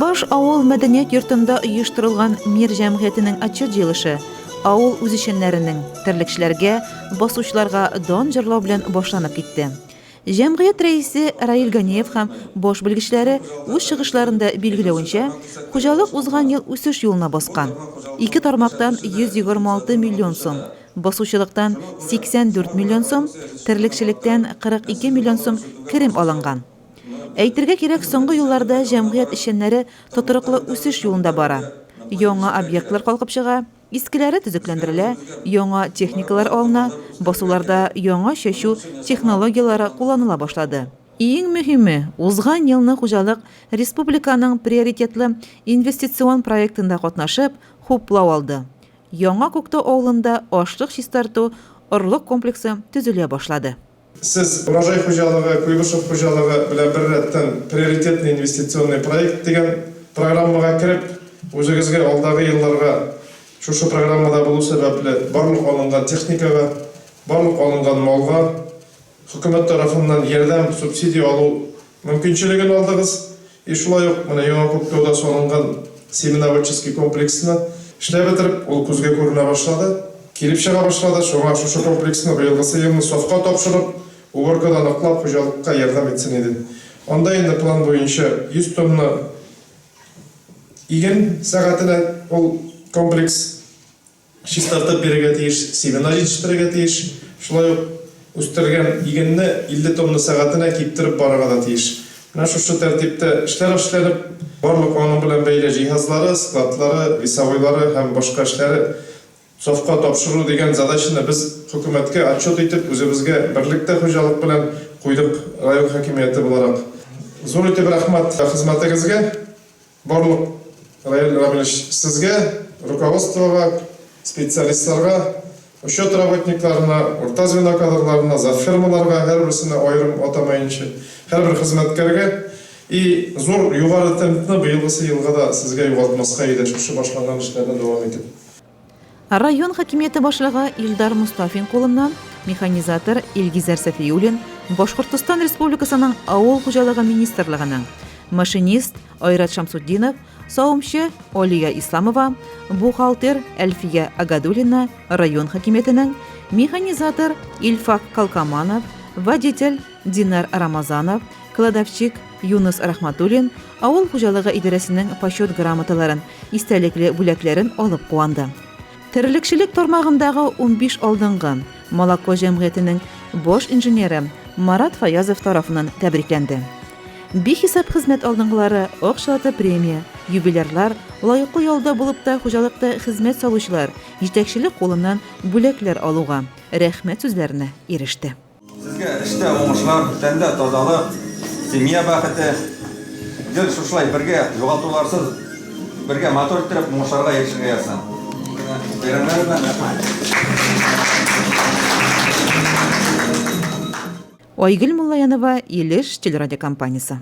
Борбаш авыл мәдәният йортында оештырылган Мир җәмгыятенең отчет җыелышы авыл үзешчәннәренең, терлекчеләргә, басучыларга дан җырлау белән башланып китте. Җәмгыять рәисе Раил Ганиев һәм баш белгечләре үз чыгышларында билгеләвенчә, хуҗалык узган ел үсеш юлына баскан. Ике тармактан 126 миллион сум, басучылыктан 84 миллион сум, терлекчелектән 42 миллион сум керем алынган. Әйтергә кирәк, соңгы елларда җәмгыять эшчәннәре тотрыклы үсеш юлында бара. Яңа объектлар калкып чыга, искеләре төзекләндерелә, яңа техникалар алына, басуларда яңа чәчү технологияләре кулланыла башлады. Иң мөһиме, узган елны хуҗалык республиканың приоритетлы инвестицион проектында катнашып, хуплау алды. Яңа Күктау авылында ашлык чистарту орлык комплексы төзелә башлады. Сез Урожай хуҗалыгы, Куйбышев хуҗалыгы белән беррәттән Приоритетный инвестиционный проект дигән программага кереп, үзегезгә алдагы елларга шушы программада булу сәбәпле барлык алынган техникага, барлык алынган малга хөкүмәт тарафыннан ярдәм, субсидия алу мөмкинчелеген алдыгыз. И шулай ук менә Яңа Күктауда салынган семеноводческий комплексны эшләп бетереп, ул күзгә күренә башлады, килеп чыга башлады. Шуңа шушы комплексны быелгысы елны сафка тапшырып, уборкада ныклап хуҗалыкка ярдәм итсен иде. Анда инде план буенча 100 тонна иген сәгатенә ул комплекс чистартып бирергә тиеш, семена җитештерергә тиеш, шулай ук үстергән игенне 50 тонна сәгатенә киптереп барырга да тиеш. Менә шушы тәртиптә эшләр эшләнеп, барлык аның белән бәйле җиһазлары, складлары, весовойлары һәм башка эшләре сафка тапшыру дигән задачаны без хөкүмәткә отчет итеп, үзебезгә берлектә хуҗалык белән куйдык район хакимияте буларак. Зур итеп рәхмәт хезмәтегезгә. Барлык Раил Рамилевич сезгә, руководствога, специалистларга, учет работникларына, урта звено кадрларына, завфермаларга, һәрберсенә аерым атамаенча, һәрбер хезмәткәргә и зур югары темпны быелгысы елга да сезгә югалтмаска иде, шушы башланган эшләрне дәвам итеп. Район хакимияте башлыгы Илдар Мостафин кулыннан механизатор Илгизәр Сафиуллин Башкортостан Республикасының Авыл хуҗалыгы министрлыгының, машинист Айрат Шамсутдинов, савымчы Алия Исламова, бухгалтер Әлфия Агадуллина район хакимиятенең, механизатор Илфак Калкаманов, водитель Динар Рамазанов, кладовщик Юныс Рахматуллин авыл хуҗалыгы идарәсенең Почет грамоталарын, истәлекле бүләкләрен алып куанды. Терлекчелек тармагындагы 15 алдынгы Молоко җәмгыятенең баш инженеры Марат Фаязов тарафыннан тәбрикләнде. Бихисап хезмәт алдынгылары акчалата премия, юбилярлар, лаеклы ялда булып та хуҗалыкта хезмәт салучылар җитәкчелек кулыннан бүләкләр алуга, рәхмәт сүзләренә иреште. Сезгә эштә уңышлар, тәндә тазалык, семья бәхете. Гел шушылай бергә, югалтуларсыз, бергә матур иттереп уңышларга ирешергә язсын. Бәйрәмнәр белән, рәхмәт. Айгөл Муллаянова, Илеш телерадиокомпаниясе.